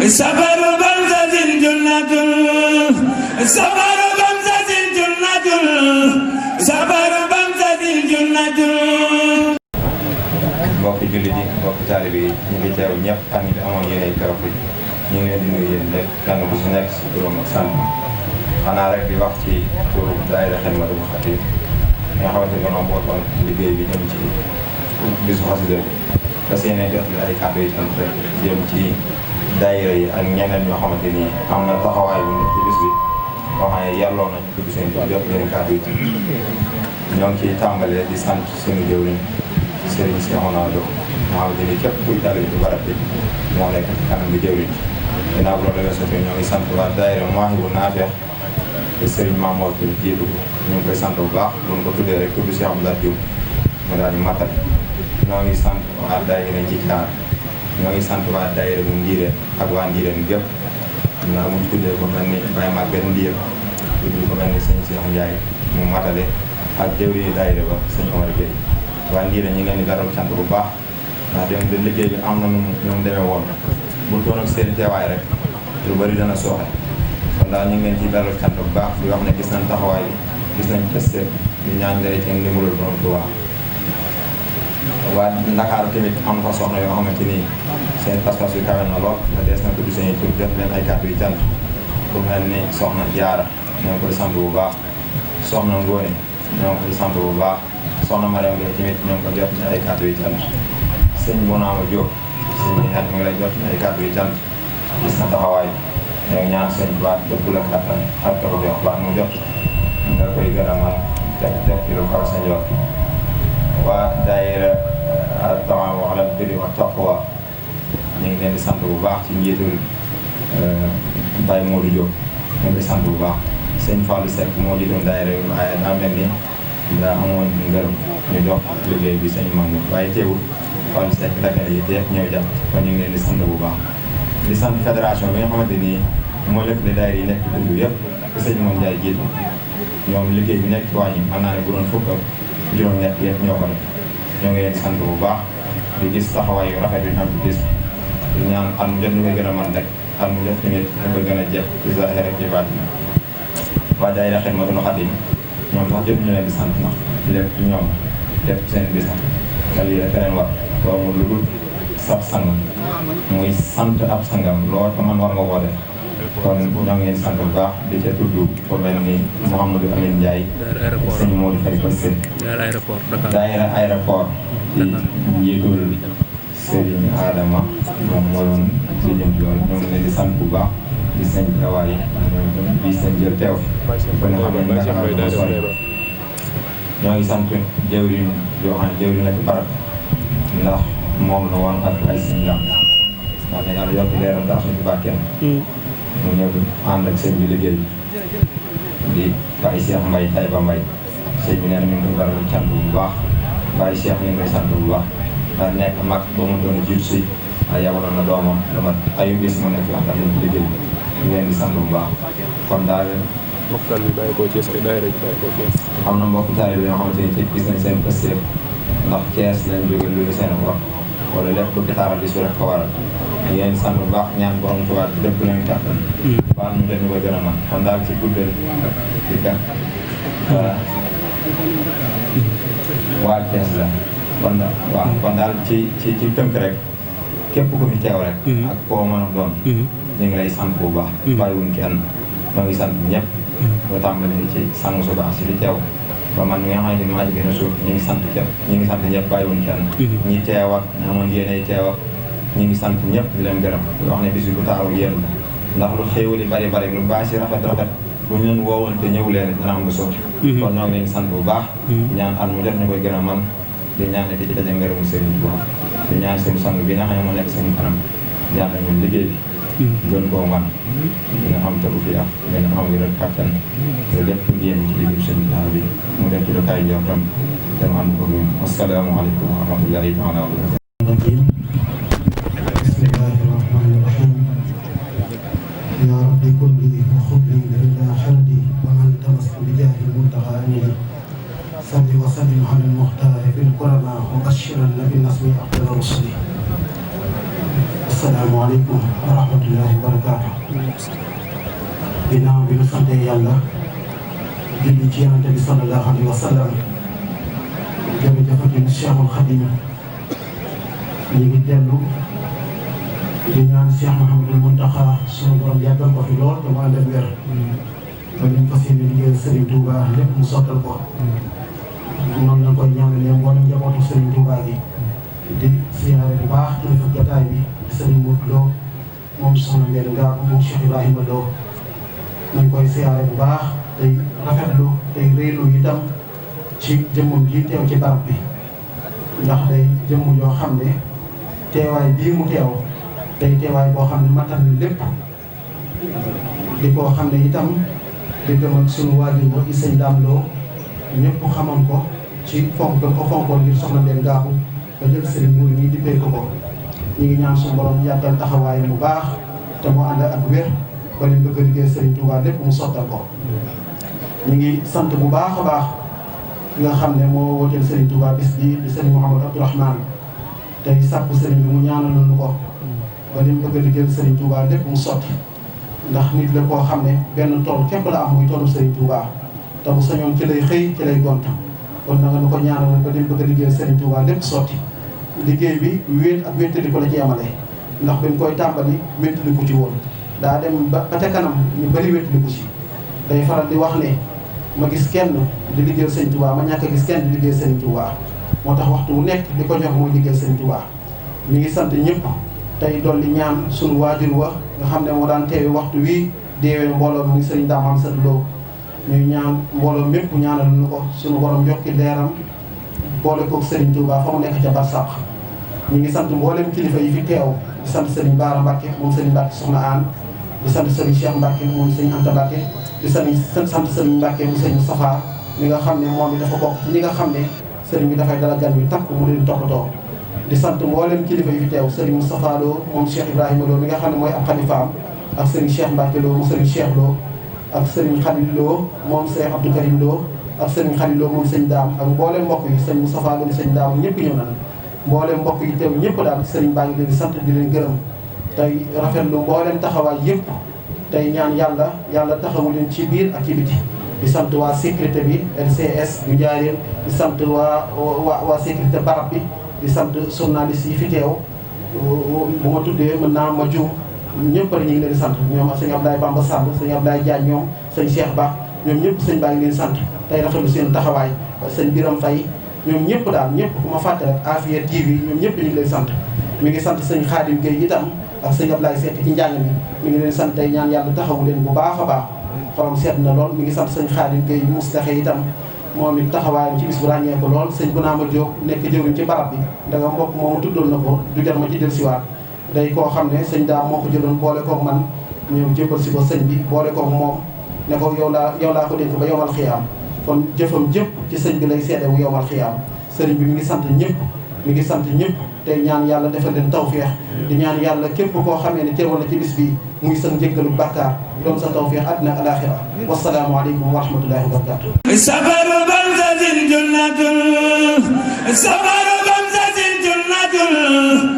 سفر بمزة جنة سفر بمزة جنة سفر بمزة جنة mbokki jullit yi mbokki taalibe yi ñu ngi teew ñëpp ak ñi fi amoon yéene teew fi ñu ngi leen di nuyu yéen ñëpp kenn ku si nekk si turam ak sant xanaa rek di wax ci turu daayira Xidmatul Xaadim nga xamante ni ñoo bootoon liggéey bi jëm ci bisu xasida bi fas yéene jot ay kàddu yu sant rek jëm ci daayira yi ak ñeneen ñoo xamante ni am na taxawaay bu nekk ci bis bi boo xam ne yàlloo nañ tudd seen tur jot leen kàddu yi ñoo ngi ciy tàmbalee di sant suñu jëwriñ Serigne Cheikhouna Lo maa ngi ni képp kuy taalibe ci barab bi moo nekk ci kanam bi jëwriñ ginnaaw bu loolu weesoo ñoo ngi sant waa daayira Mawahibou Nafih te Serigne Mamour Touré jiitu ko ñu ngi koy sant bu baax bu ñu ko tuddee rek tudd Cheikh Abdoulaye Diouf mu daal di matal ñoo ngi sant waa daayira Njikaar ñoo ngi sant waa daayira bu Ndiireen ak waa Ndiireen gépp naa mu tuddee ko mel ni Baye Maguette Ndiir tudd ko mel ni sëñ Cheikh Ndiaye mu matale ak jëwriñu daayira ba sëñ Omar Gueye waa Ndiireen ñu ngi leen di beral cant bu baax ndax dem de liggéey bi am na nu mu demee woon bu doon ak seen teewaay rek lu bari dana sooxe kon daal ñu ngi leen ciy beral cant bu baax di wax ne gis nañ taxawaay bi gis nañ testé di ñaan lay ci ndimbalul borom Tuubaa waa Ndakaaru tamit am fa soxna yoo xamante ni seen pas-pas yu kawe na lool te des na tudd seen tur jot leen ay kàddu yu cant ku mel ni soxna Jaara ñoo ngi koy sant bu baax soxna Ngóone ñoo ngi koy sant bu baax soxna Mariam Gueye tamit ñoo ngi ko jot ci ay kàddu yu cant sëñ Bonaama Diop sëñ bi ñaar ñu ngi lay jot ci ay kàddu yu cant gis na taxawaay ñoo ngi ñaan sëñ baat dëpp la kàttan ak ko jox baat mu jot nga koy gën a man def ci lu kaw sa njort waa daayira Taawun alal birri wa taqwa ñu ngi leen di sant bu baax ci njiitul Baye Modou Diop ñu ngi koy sant bu baax sëñ Fallou Seck moo jiitoon daayira bi waaye daa mel ni daa amoon ngërëm ñu jox liggéey bi sëñ Mamour waaye teewul Fallou Seck Dakar yi teef ñëw jàpp kon ñu ngi leen di sant bu baax di sant fédération bi nga xamante ni moo lëkkale daayira yi nekk ci dund yëpp ku sëñ Moom Ndiaye jiitu ñoom liggéey bi nekk ci wàññi mën naa ne bu doon fukk ak juróom-ñett yëpp ñoo ko def ñoo ngi leen di sant bu baax di gis taxawaay yu rafet yu ñu am ci bis di ñaan at mu jot ñu koy gën a mën rek at mu jot tamit ñu koy gën a jekk ci zaahir ak ci baatin waa daayira Xidmatul Xaadim ñoom sax jot ñu leen di sant ndax lépp ñoom def seen bis te lii rek keneen war boobu lu dul sab sang muy sant ab sangam lool ko man war nga koo def kon ñoo ngi leen sant bu baax di ca tudd ko mel ni Mouhamadou Amine Ndiaye sëñ Modou Faye Bassène daayira aéroport ci njiitul Serigne Adama moom moo doon si jëm loolu ñoo ngi leen di sant bu baax di seen tawaay di seen jël teew ba nga xam ne nga xam ne sori ñoo ngi sant jëwriñ yoo xam ne jëwriñ la ci barab ndax moom la woon ak ay siñ ndam ndax ne yàlla yokk leeram tax suñu bàkkeen mu ñëw ànd ak sëñ bi liggéey di Baye Cheikh Mbaye Taïba Mbaye sëñ bi nee na ñu ngi koy baral cant bu baax Baye Cheikh ñu ngi koy sant bu baax ndax nekk mag ba mu doon jiitu si waaye yabaloon na doomam lu mat ayu bis mu nekk wax dañu liggéey ñu leen di sant bu baax kon daal mokkal bi bàyyi ko Thiès kay daayira ji bàyyi ko Thiès am na mbokk taalibe yoo xamante ni gis nañ seen pëstéef ndax Thiès lañ jóge luy seen wax wala lépp bëgg taaral bis bi rek ko waral yéen sant bu baax ñaan borom Tuubaa lépp leen kàttan baax ñu dañu koy gën a man kon daal ci guddal ci kan waa Thiès la kon daal waaw kon daal ci tënk rek képp ku fi teew rek ak koo mën a doon ñu ngi lay sant bu baax bàyyiwuñ kenn ñoo ngi sant ñëpp boo tàmbalee ci sang su baax si di teew ba man mi nga xamante ni maa ci gën a suuf ñu ngi sant képp ñu ngi sant ñëpp bàyyiwuñ kenn ñi teew ak ñi amoon yéene teew ak ñu ngi sant ñëpp di leen gërëm wax ne bis bi bu taaru yéen la ndax lu xéewali bari bari lu baax si rafet bu ñu leen woowoon te ñëw leen dina am lu sotti kon ñoo ngi leen sant bu baax ñaan at mu def ñu koy gën a man di ñaan ne di ci daje ngërëmu sëriñ bu baax di ñaan seen sang bi nga xam ne moo nekk seen kanam jàpp ñun liggéey bi gën koo man dina xam tabu fi ak dina xam wi rek kàttan te lépp yéen ci liggéey seen bi mu def ci lu kaay njortam te mu ànd ko ñun asalaamaaleykum wa rahmatullahi taala wa barakatuh bismillahi rahmani rahim ya rabbi kulli wa khudni bi rida xardi wa man tamastu bi jaahi muntaha amini salli wa sallim ala al-muxtaari fi l-qurana wa bashiran bi nasmi afdal rusuli asalaamaaleykum wa rahmatullahi wa barakaatu. ginnaaw bi ñu sante yàlla julli ci yonente bi sallallahu alayhi wa sallam jërëjëfati Cheikhul Khadim ñu ngi dellu di ñaan Cheikh Mouhamadul Mountakha sunu borom yàggal ko fi lool te mu ànd ak wér ba ñu fas yéene liggéeyal Serigne Touba lépp mu sottal ko noonu lañ koy ñaanalee mboolem njabootu Serigne Touba gi di siyaare bu baax kilifa jotaay bi Serigne Modou Lo moom soxna Mbène Ngabou moom Cheikh Ibrahima Lo nañ koy siyaare bu baax tey rafetlu tey réylu itam ci jëmmam ji teew ci barab bi ndax day jëmm yoo xam ne teewaay bii mu teew tey teewaay boo xam ne matal na lépp di koo xam ne itam di gëm ak sunu waajur ba di sëñ Dame Lo ñëpp xamoon ko ci fonk gën ko fonkoon ngir soxna Mbène Ngabou ba jël sëriñ Mourou ñi dippee ko ko ñu ngi ñaan suñu borom yàggal taxawaay bu baax te mu ànd ak wér ba leen bëgg a liggéey Serigne Touba lépp mu sottal ko ñu ngi sant bu baax a baax ki nga xam ne moo wooteel Serigne Touba bis bi di Serigne Mouhamadou Abdourahmane tey sàkku Serigne bi mu ñaanal nu ko ba leen bëgg a liggéey Serigne Touba lépp mu sotti ndax nit la koo xam ne benn tool képp la am muy toolu Serigne Touba te bu sañoon ci lay xëy ci lay gont kon na nga nu ko ñaanal ba leen bëgg a liggéey Serigne Touba lépp sotti liggéey bi wéet ak wéetali ko la ci yemale ndax bañ koy tàmbali wéetali ko ci woon daa dem ba ca kanam ñu bëri wéetali ko ci day faral di wax ne ma gis kenn di liggéeyal Sëñ Touba ma ñàkk a gis kenn di liggéeyal Sëñ Touba moo tax waxtu wu nekk di ko ñor mooy liggéeyal Sëñ Touba ñu ngi sant ñëpp tey dolli ñaan sunu waajur wa nga xam ne moo daan teewe waxtu wii deewee mbooloo muy Sëriñ Dame Amsatou Lo ñuy ñaan mbooloo mépp ñaanal nu ko sunu borom yokki leeram boole koog Serigne Touba fa mu nekk ca Barsàq ñu ngi sant mboolem kilifa yi fi teew di sant Serigne Bara Mbacke moom Serigne Mbacke Soxna Aan di sant Serigne Cheikh Mbacke moom Serigne Anta Mbacke di sant Serigne Mbacke mu Serigne Moustapha mi nga xam ne moom bi dafa bokk ci ñi nga xam ne Serigne bi dafay dala gan yu takk mu leen toppatoo di sant mboolem kilifa yi fi teew Serigne Moustapha Lo moom Cheikh Ibrahima Lo mi nga xam ne mooy ab xalifaam ak Serigne Cheikh Mbacke Lo mu Serigne Cheikh Lo ak Serigne Khalil Lo moom Cheikh Abdou Karim Lo ak Serigne Khalil Lo moom sëñ Daam ak mboolem mbokk yi sëñ Moustapha Lo sëñ Daam ñëpp ñëw nañ mboolem mbokk yi teew ñëpp daal Serigne baa ngi leen di sant di leen gërëm tey rafetlu mboolem taxawaay yëpp tey ñaan yàlla taxawu leen ci biir ak ci biti di sant waa sécurité bi LCS bu Njaaréem di sant waa sécurité barab bi di sant journaliste yi fi teew bu ma tuddee mën naa ma juum ñëpp rek ñu ngi leen di sant ñoom sëñ Abdoulaye Bamba Samb sëñ Abdoulaye Diagne ñoom sëñ Cheikh Ba ñoom ñëpp sëñ baa ngi leen sant tey rafetlu seen taxawaay sëñ Biram Faye ñoom ñëpp daal ñëpp ku ma fàtte rek Afia TV ñoom ñëpp ñu ngi leen sant mi ngi sant sëñ Khadim Gueye itam ak sëñ Ablaye Seck ci njàng mi ngi leen sant tey ñaan yàlla taxawu leen bu baax a baax xolam seet na lool mi ngi sant sëñ Khadim Gueye Moustapha itam moom it taxawaayam ci bis bu ràññee ko lool sëñ Bounama Diop nekk jëwriñ ci barab bi da nga mbokk moomu tuddoon na ko du jar ma ci del siwaat day koo xam ne sëñ daam moo ko jëloon boole koog man ñëw jébbal si ko sëñ bi boole koog moom ne ko yow laa ko dénk ba yowmal xiyaam kon jëfam jëpp ci sëñ bi lay seede wu yowmal xiyaam sëriñ bi mi ngi sant ñëpp mi ngi sant ñëpp tey ñaan yàlla defal leen tawféex di ñaan yàlla képp koo xamee ne teewal na ci bis bi muy sa njëggalu bàkkaar doon sa tawféex àddina alaaxira wasalaamu aleykum wa rahmatullahi wa barakatu sabaru bamsatin junnatul sabaru bamsatin junnatul